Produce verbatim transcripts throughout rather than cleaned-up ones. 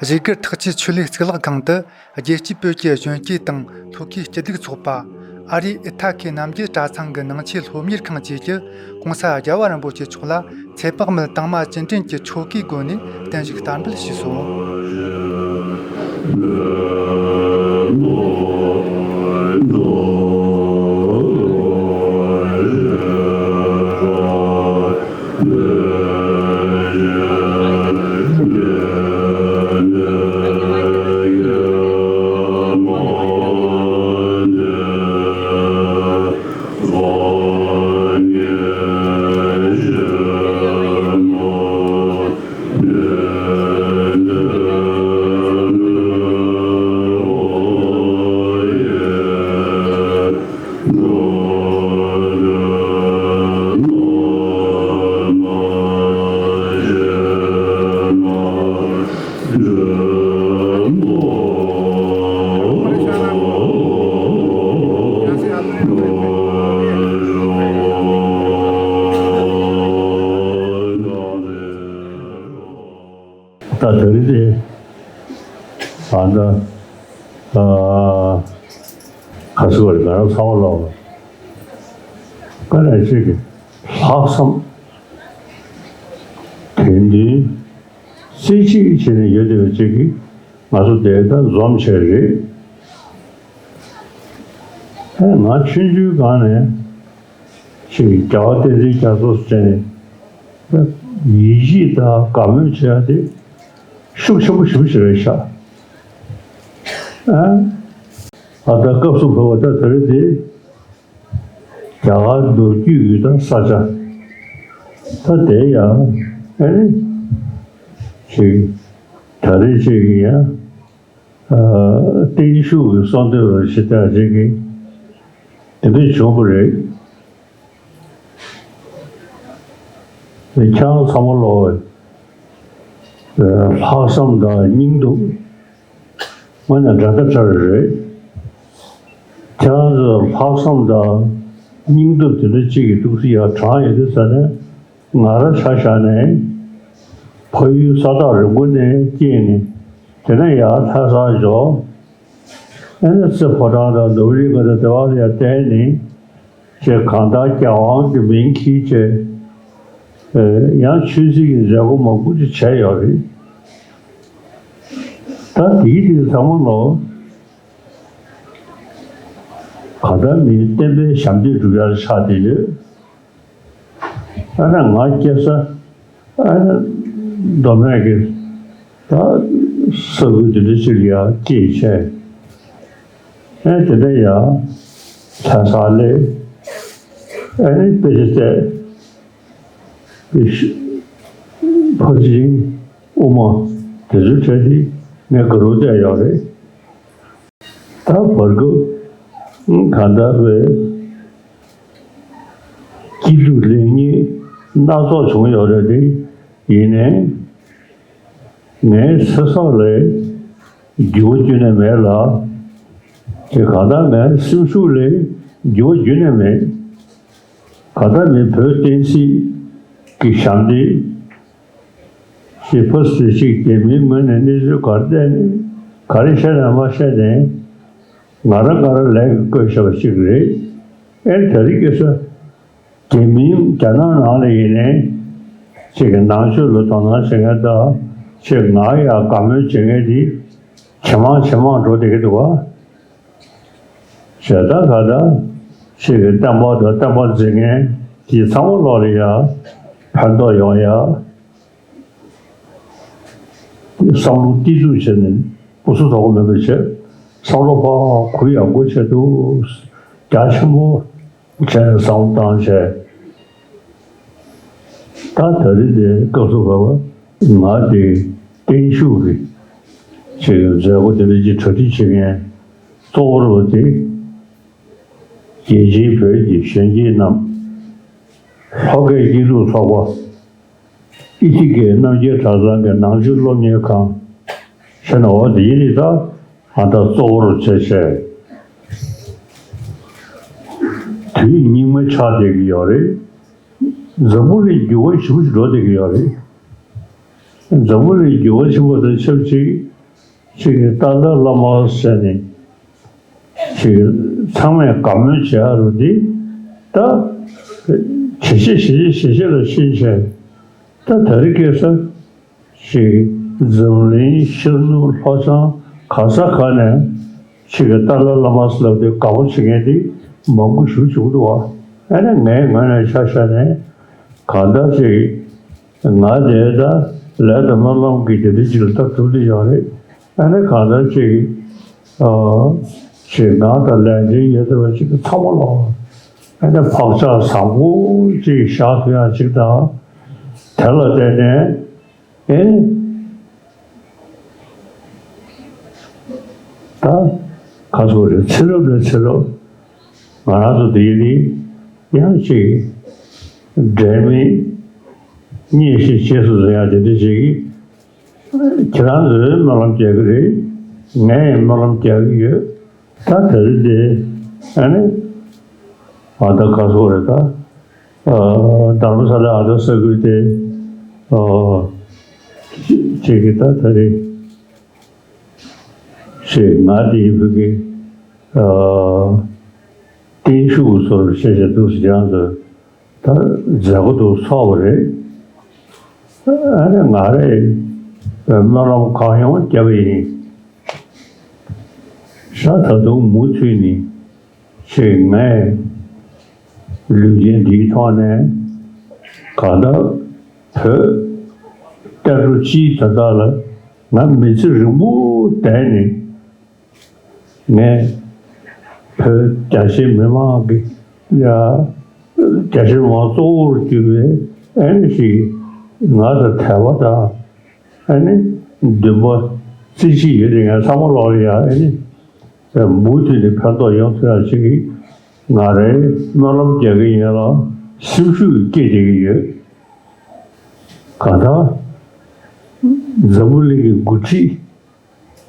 བཞུགས་སྒར་ཐེག་ཆེན་ཆོས་གླིང་གཙུག་ལག་ཁང་དུ། རྒྱལ་སྤྱིའི་བོད་ཀྱི་གཞོན་སྐྱེས་དང་ལྷོ་ཁའི་སྐྱིད་སྡུག་ཚོགས་པ། ཨ་རིའི་ཨི་ཐ་ཁའི་རྣམ་རྒྱལ་གྲྭ་ཚང་གི་ནང་ཆོས་སློབ་གཉེར་ཁང་བཅས་ཀྱི་༸གོང་ས་༸རྒྱལ་བ་རིན་པོ་ཆེ་མཆོག་ལ་ཚེ་དཔག་མེད་དྭངས་མ་ཅན་དྲན་གྱི་ཆོ་གའི་སྒོ་ནས་བརྟན་བཞུགས་བསྟར་འབུལ་ཞུས་སོ། ད་དེ་རིང་དེ་ང་ད་ཨ་ག་ཚོད་རེད། ང་རང་ཚང་མ་ལོག་ལ་དཀའ་ལས་ཅིག་གི་ལྷག་བསམ་དོན་འདུན་རྩེ་གཅིག་བྱས་ནས་ཡོད་བསྡད་པ་ཅིག་གིས་ང་ཚོ་དེ་ལྟར་འཛོམས་བྱས་རེད། ཨེ་ང་ཆུང་ཆུང་སྒང་ནས་ཅིག་རྒྱལ་བ་བསྟན་འཛིན་རྒྱ་མཚོ་བཅས་ནས་ཡིད་ཆེས་དང་དགའ་མོས་བྱེད་ཡ་དེ་ཤུགས་ཆེན་པོ་ཞེ་པོ་ཞིག་རེད་ཤག་ཨ་ཨ་ད་སྐབས་སུ་བབ་པ་ད་དེ་རིང་དེ་རྒྱ་གར་མདོ་རྒྱུད་ཡུལ་དང་ས་ཆ་ད་དེ་ཡང་ཨ་ནི་ཅིག་ད་རེས་ཅིག་ཡང་། བརྟན་བཞུགས་ཀྱི་གསོལ་འདེབས་རོགས་ཞེས་བྱ་ཞིག་གིས་དེ་འདྲ་བྱུང་བ་རེད། ཁྱེད་རང་ཚང་མ་ལོག་ལྷག་བསམ་དང་སྙིང་སྟོབས་དངོས་གནས་འགྲན་ཟླ་བྲལ་བ་རེད། ཁྱེད་རང་ཚོས་ལྷག་བསམ་དང་སྙིང་སྟོབས་དེ་འདྲ་གཅིག་གིས་ཐུགས་སུ་ཡར་དྲངས་ཡོད་དུས་ཙ་ནས། ང་རང་ཆ་བཞག་ནས་ཕ་ཡུལ་ས་ཐག་རིང་པོ་ནས་སྐྱེས་ནས་དེ་ནས་ཡར་ལྷ་སར་འབྱོར། ཨ་ནི་རྩེ་ཕོ་བྲང་དང་ནོར་བུ་རི་སྒང་དང་དེ་བར་ལ་ཡར་བསྡད་ནས་ཅེས་གང་ལྟར་རྒྱལ་དབང་གི་མིང་འཁྱེར་བྱས་ཡང་ཆོས་སྲིད་ཀྱི་མཛད་སྒོ་མང་པོ་ཅིག་བྱས་ཡོད་རེད། ད་དེའི་དུས་ཚང་མ་ལོ། གང་ལྟར་མིའི་བསྟན་པའི་ཞབས་འདེགས་སྒྲུབ་ཡ་ཆགས་བསྡད་ཡོད། ཨ་ནི་ང་སྐྱེ་ས་ཨ་ནི་མདོ་སྨད་ཀྱི་ད་ས་ཁུལ་དེ་འདྲ་ཅིག་ལ་ཡང་སྐྱེས་བྱས། ཨ་དེ་འདྲ་ཡང་ལྷ་སར་སླེབས། ཨ་ནི་དཔེ་ཆ་བལྟས། ཕར་ཕྱིན་དབུ་མ་དེ་ཚོའི་གྲས་དེ་ངས་དགའ་རབ་བལྟས་ཡོད་རེད། ད་བར་སྐབས་གང་ལྟར་བའི་སྐྱིད་སྡུག་ལེགས་ཉེས་སྣ་ཚོགས་བྱུང་ཡོད་རེད་དེ། ཡིན་ནའི་ངའི་ཚེ་སྲོག་ལ་འགྱུར་བ་ཁྱོན་ནས་མེད་ལ། དེ་གང་ལྟར་ངའི་སེམས་ཤུགས་ལ་འགྱུར་བ་ཁྱོན་ནས་མེད། གང་ལྟར་ངས་བོད་བསྟན་སྲིད་ཀྱི་ཞབས་འདེགས་ཞེས་ཕར་ཟེར་ཞིག་རྒྱ་མིའི་ངོས་ནས་གནས་ཚུལ་ག་རེ་བལྟས་ནས་ག་རེ་བཤད་ནས་མ་བཤད་ནས་ང་རང་ང་རང་ལས་ཀྱི་བཀོད་བཞག་པ་ཞིག་རེད། ཨེ་ད་རེས་ཀྱི་ས་རྒྱ་མིའི་རྒྱ་ནག་ནང་ལ་ཡིན་ནའི་ཅིག་གི་ནང་ཆོས་ལ་དོ་སྣང་བྱེད་མཁན་དང་ཅིག་ང་ཡང་དགའ་མོས་བྱེད་མཁན་དེ་ཇེ་མང་ཇེ་མང་འགྲོ་བསྡད་ཀྱི་འདུག་བ། ཞེ་དྲག་ག་ད་ཅིག་གི་བསྟན་པ་དང་བསྟན་པ་འཛིན་མཁན་དེ་ཚང་མ་ལོག་ལ་ཡང་ཕན་ཐོགས་ཡོང་ཡ། བསམ་བློ་གཏིང་ཟབ་བྱས་ནས་སྐུ་གཟུགས་དོག་པོ་མེད་པ་བྱས། བསམ་བློ་ཕར་གུ་ཡངས་པོ་བྱས་འདུག་རྒྱ་ཆེན་པོ་བྱས་ནས་བསམ་བློ་བཏང་བྱས། ད་ད་རེས་དེ་སྐབས་སུ་བབ་པ་ང་དེ་བརྟན་བཞུགས་ཀྱི་ཅིག་མཛད་སྒོ་དེ་འདྲ་ཅིག་གྲ་སྒྲིག་བྱེད་མཁན་གཙོ་བོ་རུ་དེ་རྒྱལ་སྤྱིའི་བོད་ཀྱི་གཞོན་སྐྱེས་རྣམས་ལྷོ་ཁའི་སྐྱིད་སྡུག་ཚོགས་པ། ཨི་ཐི་ཀའི་རྣམ་རྒྱལ་གྲྭ་ཚང་གི་ནང་ཆོས་སློབ་གཉེར་ཁང་ཞེས་ནས་འོ་དེའི་རིགས་དག་ང་དང་གཙོ་བོར་བྱས་བྱས། དུས་སྙིགས་མ་ཆགས་བསྡད་ཀྱི་ཡོད་རེད། འཛམ་བུ་གླིང་འགྱུར་བ་ཞེ་པོ་ཞིག་འགྲོ་བསྡད་ཀྱི་ཡོད་རེད། འཛམ་བུ་གླིང་འགྱུར་བ་ཆེན་པོ་དང་ཆབས་ཅིག་ ཅིག་གི་ཏཱ་ལའི་བླ་མ་ཟེར་ནས་ཅིག་གི་ཚང་མས་དགའ་མོས་བྱེད་ཡ་རུ་འདི་ད་ཇེ་ཆེ་ཇེ་ཆེ་ཇེ་ཆེ་ལ་ཕྱིན་བྱས། ད་དེ་རིང་ཁ་སང་ཅིག་འཛམ་གླིང་ཤར་ནུབ་ལྷོ་བྱང་ག་ས་ག་ནས་ཅིག་གི་ཏཱ་ལའི་བླ་མ་ཟེར་ལབ་དུས་དགའ་པོ་བྱེད་མཁན་འདི་མང་པོ་ཞིག་བྱུང་འདུག་བ། ཨ་ནི་ངའི་ངོས་ནས་ཆ་བཞག་ནས་གང་ལྟར་ཅིག་ང་དེ་ད་ལས་དང་སྨོན་ལམ་གྱི་དེ་འདྲ་ཅིག་ལ་ལྟ་གྲུབ་དེ་ཡོད་རེད། ཨ་ནི་གང་ལྟར་ཅིག་ཨ་ཅིག་ང་དང་ལས་འབྲེལ་ཡོད་བསྡད་པ་ཅིག་ཚང་མ་ལ་ཨ་ནི་བག་ཆགས་བཟང་པོ་ཅིག་བཞག་ཐུབ་ཡ་ཅིག་དང་། དེ་ལ་བརྟེན་ནས་ཨེ་ད་ག་ཚོད་རེད། ཚེ་རབས་ནས་ཚེ་རབས་ང་རང་ཚོ་འདི་ནི་ཡང་ཅིག་འབྲལ་མེད་གཉེན་བཤེས་བྱེས་སུ་འཛིན་ཡ་དེ་འདྲ་ཅིག་ཁྱེད་རང་ཚོས་སྨོན་ལམ་རྒྱག་གི་རེད། ངས་ཡང་སྨོན་ལམ་རྒྱག་གི་ཡོད། ད་དེ་རིང་དེ་ཨ་ནི་ཨ་ད་ག་ཚོད་རེད། ད་ཨ་རྡ་རམ་ས་ལའི་ཨ་མདོ་ས་ཁུལ་དེ་ཨ་ཅིག་གི་ད་དེ་རིང་ཞེས་ང་དེའི་བུ་གི་ཨ་བརྟན་བཞུགས་སོར་བཤད་བྱ་འདུག་ཟེར་ཀྱང་ཚོས། ད་མཛད་སྒོ་དུ་ཚོགས་པ་རེད། ཨ་ནི་ང་རེ་སྨོན་ལམ་གང་ཡོང་བརྒྱབ་པ་ཡིན། ཤ་ད་དུང་མུ་མཐུད་ནས་ཅིག་ངས་ལུས་རྟེན་འདིའི་ཐོག་ནས་གང་ལྟར་བོད་གཏན་གྲོགས་སྤྱིའི་དོན་དག་ལ་ང་མི་ཚེ་རིང་པོ་བསྡད་ནས། ངས་བོད་རྒྱ་ཆེའི་མི་མང་གི་ཡ་རྒྱ་ཆེའི་མི་མང་གཙོ་བོར་གྱུར་པའི་ཨ་ནི་ཞིག་ང་དང་དད་པ་དང་ཨ་ནི་འདུན་པ་རྩེ་གཅིག་ཡོད་དེ་ངས་ཚང་མ་ལོག་ལ་ཡ་ཨ་ནི་མུ་མཐུད་ནས་ཕན་ཐོགས་ཡོང་ཐུབ་ཡ་ཞིག་གི་ང་རའི་སྨོན་ལམ་རྒྱག་གི་ཡིན་ལ་སེམས་ཤུགས་སྐྱེད་བསྡད་ཀྱི་ཡོད། གང་ལྟར་འཛམ་བུ་གླིང་གི་འགོ་ཁྲིད།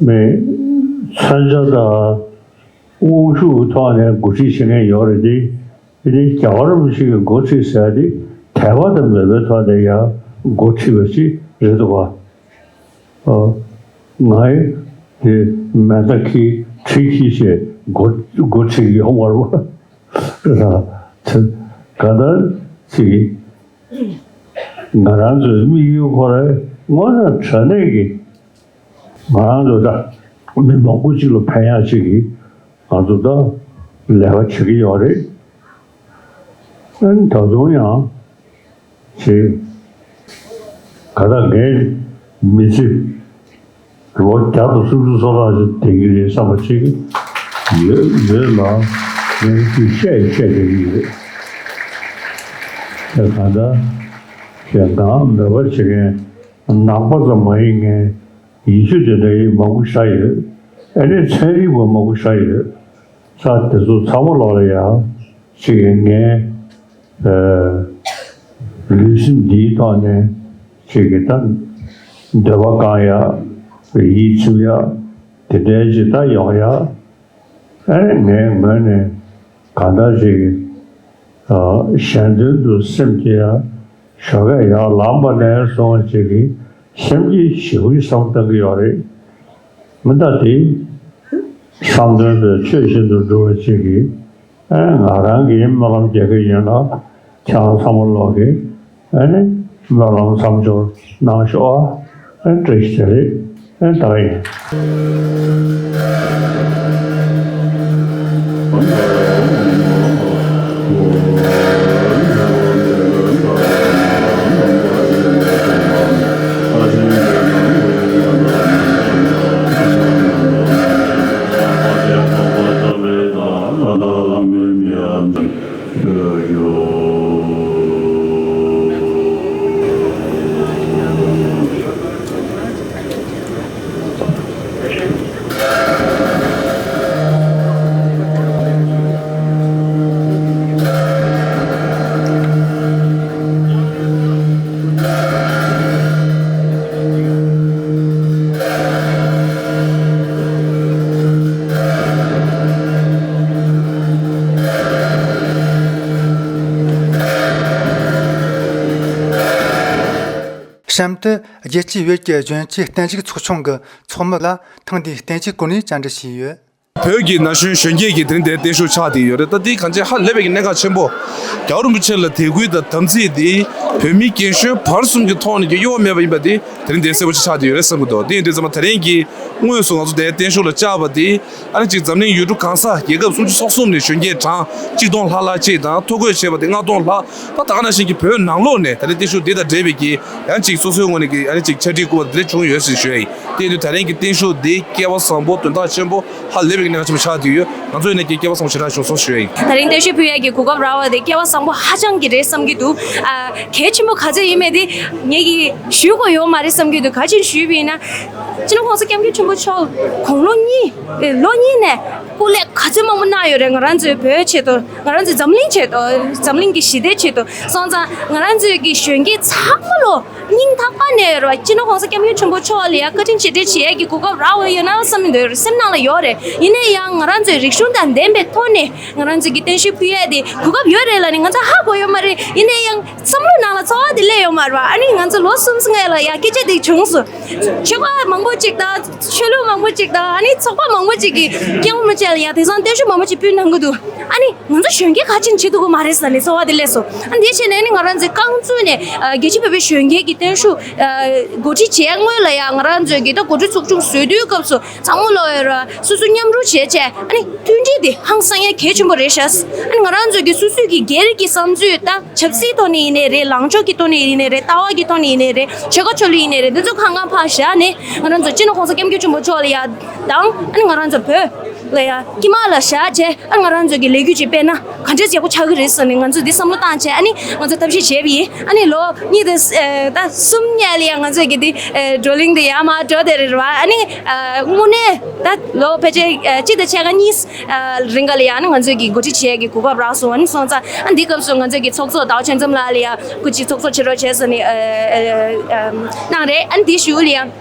མི་མཚོན་ཆ་དང་དབང་ཤུགས་ཐོག་ནས་འགོ་ཁྲིད་བྱེད་མཁན་ཡོད་རེད་དེ། དེ་ནི་རྒྱལ་བ་རིན་པོ་ཆེ་གི་འགོ་ཁྲིད་ཟེར་ཡ་དེ་དད་པ་དང་མོས་པའི་ཐོག་ནས་ཡང་འགོ་ཁྲིད་པ་ཞིག་རེད་འདུག་ག་ཨ། ངའི་དེ་མེ་མདའ་འཁྱེར་གྲི་འཁྱེར་བྱས་འགོ་འགོ་ཁྲིད་ཡོང་བ་རེད་པ། གང་ལྟར་ཅིག་ང་རང་ཚོའི་དམིགས་ཡུལ་ཁོ་རང་དངོས་གནས་དྲང་གནས་ཀྱི། ང་རང་ཚོ་ད་མི་མང་པོ་གཅིག་ལ་ཕན་ཡག་ཅིག་གི་ང་ཚོ་ད་ལས་ཀ་བྱེད་ཀྱི་ཡོད་རེད། ཨ་ནི་ད་དུང་ཡང་ཅིག་ག་ད་ངའི་མི་ཚེ་ལོ་བརྒྱ་དང་སུམ་ཅུ་སོ་ལྔ་ཞིག་བསྡད་ཀྱི་རེད་བསམ་པ་ཅིག་ཡོད་ཡོད་ལ་ངས་ཅིག་བཤད་བཤད་བསྡད་ཀྱི་ཡོད་རེད། དེ་གང་ལྟར་ཞེ་སྡང་མོས་པ་བྱེད་མཁན་ནང་པ་ཙམ་མ་ཡིན་མཁན། ཡིད་ཆེས་དེ་འདྲ་ཡི་མང་པོ་ཤར་ཡོད། ཨ་ནི་ཚན་རིག་པ་མང་པོ་ཤར་ཡོད། ས་དེ་ཚོ་ཚང་མ་ལོག་ལ་ཡ་ཅིག་གི་ངའི་ཨ་ལུས་སེམས་འདིའི་ཐོག་ནས་ཅིག་གི་ད་འདོད་པ་བསྐང་ཡ་ཡིད་ཚིམ་ཡ་དེ་འདྲའི་ཅིག་ད་ཡོང་ཡ། ཨ་ནི་ངའི་ངོས་ནས་གང་ལྟར་ཅིག་གཞན་དོན་དུ་སེམས་བསྐྱེད་ཡ་ཞོགས་ཀས་ཡར་ལངས་པ་ནས་བཟུང་ཅིག་གི་སེམས་བསྐྱེད་ཞེ་པོ་ཅིག་བསམ་བཏང་གི་ཡོད་རེད། མི་ད་དེ་བསམ་དོན་དེ་ཆོས་བཞིན་དུ་འགྲུབ་པ་ཅིག་གི་ཨ་ནི་ང་རང་གིས་སྨོན་ལམ་རྒྱག་གི་ཡིན་ལ་ཁྱེད་རང་ཚང་མ་ལོག་གིས་ཨ་ནི་སྨོན་ལམ་མཚམས་སྦྱོར་གནང་ཤོག་ཨ། ཨ་ནི་བཀྲ་ཤིས་བདེ་ལེགས། ཨ་ནི་ད་ག་ཡིན། གཤམ་དུ་རྒྱལ་སྤྱིའི་བོད་ཀྱི་གཞོན་སྐྱེས་བརྟན་བཞུགས་ཚོགས་ཆུང་གི་ཚོགས་མི་ལ་ཐེངས་འདིའི་བརྟན་བཞུགས་སྐོར་ནས་བཅར་འདྲི་ཞུས་ཡོད། བོད་ཀྱི་ན་གཞོན་གཞོན་སྐྱེས་ཀྱི་དེ་རིང་འདིར་བརྟན་བཞུགས་ཆགས་བསྡད་ཡོད་རེད། ད་འདི་གང་ཅི་ཧ་ལས་པའི་གི་གནད་འགག་ཆེན་པོ། རྒྱལ་བ་རིན་པོ་ཆེ་ལ་དད་གུས་དང་དམ་ཚིག་འདི་བོད་མི་རྒན་གཞོན་བར་གསུམ་གྱི་ཐོག་ནས་ཀྱི་གཡོ་བ་མེད་པ་ཡིན་པ་འདི་དེ་རིང་འདིར་གསལ་པོ་ཞིག་ཆགས་བསྡད་ཡོད་རེད་བསམ་གྱི་འདུག་དེ་ཡིན་དུས་ཙམ་པ་དེ་རིང་གི་དངོས་སུ་ང་ཚོ་འདིར་བརྟན་བཞུགས་ལ་བཅར་བ་འདི། ཨ་ནི་གཅིག་འཛམ་གླིང་ཡུལ་གྲུ་གང་ས་རྒྱལ་ཁབ་སུམ་ཅུ་སོ་གསུམ་ནས་གཞོན་སྐྱེས་གྲངས་གཅིག་སྟོང་ལྷག་ལྷག་ཅིག་དང་ཐོ་འགོད་བྱས་པ་དེ་ལྔ་སྟོང་ལྷག་ད་ད་ག་ནང་བཞིན་གྱི་བོད་ནང་ལོགས་ནས་ད་ལྟ་བརྟན་བཞུགས་འདི་དང་འབྲེལ་བའི་གི་ཡང་གཅིག་སོ་སོའི་ངོས་ནས་ཀྱི་ཡང་གཅིག་ཕྱག་བྲིས་བསྐུར་བ་འདི་འདྲ་བྱུང་ཡོད་ཟེར་ཞུ་ཡ་ཡིན། དེ་ཡིན་དུས་དེ་རིང་གི་བརྟན་བཞུགས་འདི་སྐལ་བ་བཟང་པོ་དོན་དག་ཆེན་པོ་ཧ་ལས་པའི་གི་གནད་འགག་ཆེན་པོ་ཆགས་བསྡད་ཡོད། ང་ཚོ་ཡིན་ནའི་ཀྱི་སྐལ་བ་བཟང་པོ་ཞེ་དྲག་བྱུང་སོང་ཞུ་ཡ་ཡིན། དེ་རིང་བརྟན་བཞུགས་ཕུལ་ཡ་གི་གོ་སྐབས་རག་པ་དེ་སྐལ་བ་བཟང་པོ་ཧ་ཅང་གི་རེད་བསམ་གྱི་འདུག་ཨ། གལ་ཆེན་པོ་ག་ཚོད་ཡིན་མེད་དེ་ངས་ཀྱི་ཞུ་དགོས་ཡོད་མ་རེད་བསམ་གྱི་འདུག་ག་ཅིག་ཞུས་པ་ཡིན་ན། སྤྱི་ནོར་༸གོང་ས་༸སྐྱབས་མགོན་ཆེན་པོ་མཆོག་དགུང་ལོ་གཉིས། ལོ་གཉིས་ནས་སྐུ་ལས་ག་ཚོད་མང་པོ་གནང་ཡོད་རེད། ང་རང་ཚོའི་བོད་ཆེད་དུ། ང་རང་ཚོའི་འཛམ་གླིང་ཆེད་དུ། འཛམ་གླིང་གི་ཞི་བདེ་ཆེད་དུ། སོང་ཙང་ང་རང་ཚོའི་གི་གཞོན་སྐྱེས་ཚང་མ་ལོ་སྙིང་ཐག་པ་ནས་ཡོད་རེད་བ། སྤྱི་ནོར་༸གོང་ས་༸སྐྱབས་མགོན་ཆེན་པོ་མཆོག་ལ་ཡ་བཀའ་དྲིན་རྗེས་དྲན་བྱེད་ཡས་ཀྱི་གོ་སྐབས་རག་འོས་ཡོད་ན་བསམ་གྱི་འདུག་སེམས་ནང་ལ་ཡོད་རེད། ཡིན་ན་ཡང་ང་རང་ཚོའི་རིག་གཞུང་དང་ལྡན་པའི་ཐོག་ནས་ང་རང་ཚོའི་གི་བརྟན་བཞུགས་ཕུལ་ཡས་དེ་གོ་སྐབས་ཡོད་རེད་ལབ་ནས་ང་ཚོ་ཧ་གོ་ཡོད་མ་རེད། ཡིན་ན་ཡང་བསམ་བློ་ནང་ལ་ཚོར་བ་དེ་སླེབས་ཡོད་མ་རེད་བ། ཨ་ནི་ང་ཚོ་ལོ་གསུམ་སྔོན་ལ་ཡ་སྐད་ཆ་དེ་བྱུང་སོང་། ཆོལ་ཁ་མང་པོ་ཅིག་དང་ཆོས་ལུགས་མང་པོ་ཅིག་དང་ཨ་ནི་ཚོགས་པ་མང་པོ་ཅིག་གིས་སྐྱབས་མགོན་རིན་པོ་ཆེ་ལ་ཡང་དེང་སང་བརྟན་བཞུགས་མང་པོ་ཅིག་ཕུལ་གནང་གི་འདུག་ཨ་ནི་ང་ཚོ་གཞོན་སྐྱེས་ག་ཅིག་བྱེད་ཐུབ་ཀྱི་མ་རེད་ཟེར་ནས་ཚོར་བ་དེ་སླེབས་སོང་། ཨ་ནི་དེ་བྱས་ནས་ཨ་ནི་ང་རང་ཚོའི་རྐང་བཙུགས་ནས་ཨ་རྒྱལ་སྤྱིའི་བོད་པའི་གཞོན་སྐྱེས་ཀྱི་བརྟན་བཞུགས་ཨ་གོ་སྒྲིག་བྱས་སྔོན་ལ་ཡང་ང་རང་ཚོའི་གི་ད་གོ་སྒྲིག་ཚོགས་ཆུང་བཟོ་དུས་སྐབས་སུ་ཚང་མ་ལོ་ཡོད་ར་སོ་སོ་མཉམ་རུབ་བྱས་བྱས་ཨ་ནི་མཐུན་སྒྲིལ་དེ་ཧང་སང་ཡ་གལ་ཆེན་པོ་རེད་ཤག་ཨ་ནི་ང་རང་ཚོའི་གི་སོ་སོའི་གི་སྒེར་གྱི་བསམ་ཚུལ་དང་། ཆབ་སྲིད་ཐོག་ནས་ཡིན་ནའི་རེད། ལངས་ཕྱོགས་ཀྱི་ཐོག་ནས་ཡིན་ནའི་རེད། ལྟ་བ་གི་ཐོག་ནས་ཡིན་ནའི་རེད། ཆོལ་ཁ་ཆོས་ལུགས་ཡིན་ནའི་རེད། འདི་ཚོ་གང་གང་ཕར་བཞག་ནས་ང་རང་ཚོ་སྤྱི་ནོར་༸གོང་ས་༸སྐྱབས་མགོན་ཆེན་པོ་མཆོག་ལ་ཡ་དང་ཨ་ནི་ང་རང་ཚོ་བོད་ལ་ཡ་དཀྱིལ་མ་ལ་བཞག་བྱས་ཨ་ང་རང་ཚོ་གི་ལས་འགུལ་ཅིག་སྤེལ་ན་ག་འདྲས་ཡག་པོ་ཆགས་ཀྱི་རེད་ཟེར་ནས་ང་ཚོ་འདི་བསམ་བློ་བཏང་བྱས་ཨ་ནི་ང་ཚོ་ཐབས་ཤེས་བྱས་པ་ཡིན། ཨ་ནི་ལོ་གཉིས་དང་ཨ་ད་གསུམ་ཉལ་ལ་ཡ་ང་ཚོ་གི་འདི་བགྲོ་གླེང་འདི་ཡ་མ་འགྲོ་བསྡད་རེད་བ། ཨ་ནི་དངོས་གནས་ད་ལོ་ཕལ་ཆེར་གཅིག་དང་ཕྱེད་ཀ་གཉིས། ཨ་རིང་ག་ལ་ཡང་ནི་ང་ཚོས་ཀྱི་འགོ་ཁྲིད་བྱེད་ཀྱི་གོ་སྐབས་རག་སོང་། ཨ་ནི་སོང་ཙང་ཨ་འདི་སྐབས་སུ་ང་ཚོས་ཀྱི་ཚོགས་གཙོ་ཟླ་བ་ཆོས་འཛོམས་ལགས་ལ་ཡང་སྐུ་མཁྱེན་ཚོགས་གཙོ་བྱེད་རོགས་བྱས་ཟེར་ནས་ཨ་ཨ་ཨ་གནང་རེད། ཨ་ནི་འདི་གཞུག་ལ་ཡང་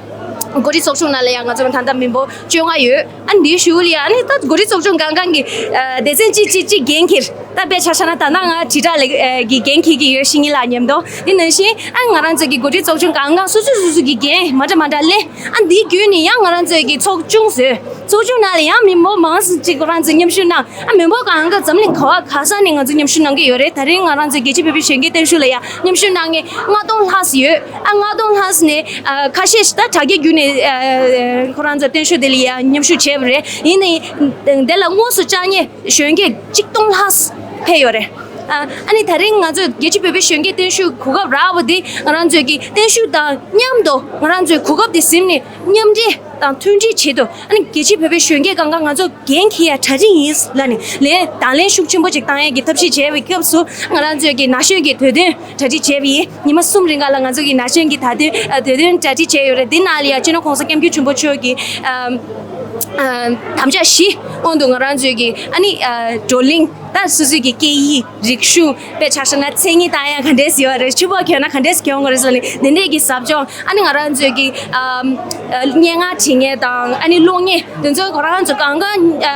འགོ་ཁྲིད་ཚོགས་ཆུང་ནང་ལ་ཡང་ང་ཚོ་ད་ལྟ་མི་འབོར་བཅོ་ལྔ་ཡོད། ཨ་ནི་འདི་གཞུག་ལ་ཡང་ཨ་ནི་ད་འགོ་ཁྲིད་ཚོགས་ཆུང་གང་གང་གི་ཨ་སྡེ་ཚན་གཅིག་གཅིག་གཅིག་འགན་འཁྱེར། ད་དཔེ་ཆ་བཞག་ན་ད་ལྟ་ང་དྲིལ་བསྒྲགས་ལས་ཨ་ཀྱི་འགན་འཁྱེར་གྱི་ཡོད། ཤིང་ཉི་ལགས་མཉམ་དུ། དེ་ནང་བཞིན་ཨ་ང་རང་ཚོ་གི་འགོ་ཁྲིད་ཚོགས་ཆུང་གང་གང་སོ་སོ་སོ་སོ་གི་འགན་མ་འདྲ་མ་འདྲ་ལེན། ཨ་འདི་བརྒྱུད་ནས་ཡང་ང་རང་ཚོའི་གི་ཚོགས་ཆུང་བཟོས། ཚོགས་ཆུང་ནང་ལ་ཡང་མི་འབོར་མང་ཙམ་ཅིག་ཁོ་རང་ཚོས་མཉམ་ཞུགས་གནང་། ཨ་མི་འབོར་གང་ག་འཛམ་གླིང་ག་བ་ག་ས་ནས་ང་ཚོ་མཉམ་ཞུགས་གནང་གི་ཡོད་རེད། ད་རིང་ང་རང་ཚོའི་རྒྱལ་སྤྱིའི་བོད་པའི་གཞོན་སྐྱེས་བརྟན་བཞུགས་ལ་ཡང་མཉམ་ཞུགས་གནང་མཁན་ལྔ་སྟོང་ལྷག་ཙམ་ཡོད། ཨ་ལྔ་སྟོང་ལྷག་ཙམ་ནས་ཨ་ཁ་ཤས་ཤིག་ད་དྲ་རྒྱའི་བརྒྱུད་ནས་ཨ་ཁོ་རང་ཚོ་བརྟན་བཞུགས་དེ་ལ་ཡང་མཉམ་ཞུགས་བྱས་པ་རེད། ཡིན་ནའི་དེ་ལ་དངོས་སུ་བཅར་མཁན་གཞོན་སྐྱེས་གཅིག་སྟོང་ལྷག་ཙམ་ཕེབས་ཡོད་རེད། ཨ་ཨ་ནི་ད་རིང་ང་ཚོས་རྒྱལ་སྤྱིའི་བོད་པའི་གཞོན་སྐྱེས་བརྟན་བཞུགས་གོ་སྐབས་རག་པ་འདི་ང་རང་ཚོས་ཀྱི་བརྟན་བཞུགས་དང་མཉམ་དུ་ང་རང་ཚོས་གོ་སྐབས་དེ་ཟིན་ནས་མཉམ་འབྲེལ་དང་མཐུན་སྒྲིལ་ཆེད་དུ་ཨ་ནི་རྒྱལ་སྤྱིའི་བོད་པའི་གཞོན་སྐྱེས་གང་ག་ང་ཚོ་འགན་འཁྱེར་ཡ་གྲ་སྒྲིག་ཡིན་ལབ་ནས་ལན་དང་ལེན་ཤུགས་ཆེན་པོ་ཅིག་བཏང་ཡས་ཀྱི་ཐབས་ཤེས་བྱས་པའི་སྐབས་སུ་ང་རང་ཚོས་ཀྱི་ན་གཞོན་གྱི་དུས་སྟོན་གྲ་སྒྲིག་བྱས་པ་ཡིན། ཉི་མ་གསུམ་རིང་ག་ལ་ང་ཚོ་གི་ན་གཞོན་གྱི་ད་དུས་ཨ་དུས་སྟོན་གྲ་སྒྲིག་བྱས་ཡོད་རེད། འདི་ནང་ལ་ཡ་སྤྱི་ནོར་༸གོང་ས་༸སྐྱབས་མགོན་ཆེན་པོ་མཆོག་གི་ཨ་ཨ་དམ་བཅའ་བཞི་དབང་དུ་ང་རང་ཚོས་ཀྱི་ཨ་ནི་ཨ་བགྲོ་གླེང་ད་སོ་སོའི་གི་སྐད་ཡིག་རིག་གཞུང་དཔེ་ཆ་བཞག་ན་མཚན་ཉིད་བཏང་ཡ་ག་འདྲས་ཡོད་རེད། ཕྱུ་པ་གྱོན་ན་ག་འདྲས་གྱོན་དགོས་རེད་ཟེར་ནས་འདི་འདྲས་ཀྱི་ཟབ་སྦྱོང་ཨ་ནི་ང་རང་ཚོས་ཀྱི་ཨ་ཨ་སྙན་ངག་བྲིས་མཁན་དང་ཨ་ནི་གློག་བརྙན་དེ་ཚོ་ཁོ་རང་ཚོ་གང་ག་ཨ་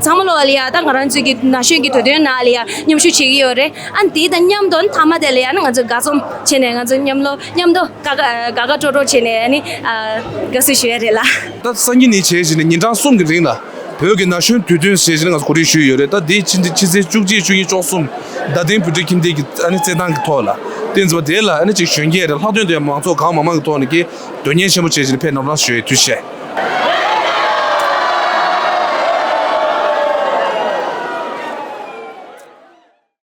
ཚང་མ་ལོག་ལ་ཡ་ད་ང་རང་ཚོས་ཀྱི་ན་གཞོན་གྱི་དུས་སྟོན་ནང་ལ་ཡ་མཉམ་ཞུགས་བྱེད་ཀྱི་ཡོད་རེད། ཨ་ནི་དེ་དང་མཉམ་དུ་ཨ་ནི་མཐའ་མ་དེ་ལ་ཡ་ཨ་ནི་ང་ཚོ་དགའ་འཛོམས་བྱས་ནས་ང་ཚོ་མཉམ་ལོ་མཉམ་དུ་དགའ་དགའ་དགའ་དགའ་སྤྲོ་སྤྲོ་བྱས་ནས་ཨ་ནི་ཨ་དགའ་བསུ་ཞུ་ཡ་རེད་ལ། ད་སང་ཉིན་ནས་བྱས་བྱས་ནས་ཉིན་གྲངས་གསུམ་གྱི་རིང་ལ་བོད་ཀྱི་ན་གཞོན་དུས་སྟོན་ཞེས་བྱས་ནས་ང་ཚོ་གོ་སྒྲིག་ཞུས་ཡོད་རེད། ད་དེའི་ཕྱི་ཕྱི་ཚེས་བཅུ་གཅིག་བཅུ་གཉིས་བཅུ་གསུམ་རྡ་སྟེང་བོད་ཕྲུག་ཁྱིམ་སྡེ་གི་ཨ་ནི་རྩེད་ཐང་གི་ཐོག་ལ་དེ་ཚོ་དེ་ལ་ཨ་ནི་ཅིག་གཞོན་སྐྱེས་རེད། ལྷག་དོན་དུ་ཡང་མང་ཚོགས་གང་མང་མང་གི་ཐོག་ནས་ཀྱི་དོན་གཉེར་ཆེན་པོ་བྱས་བྱས་ནས་ཕེབས་གནང་རོགས་ཞུ་ཡའི་འདུག་ཞེས།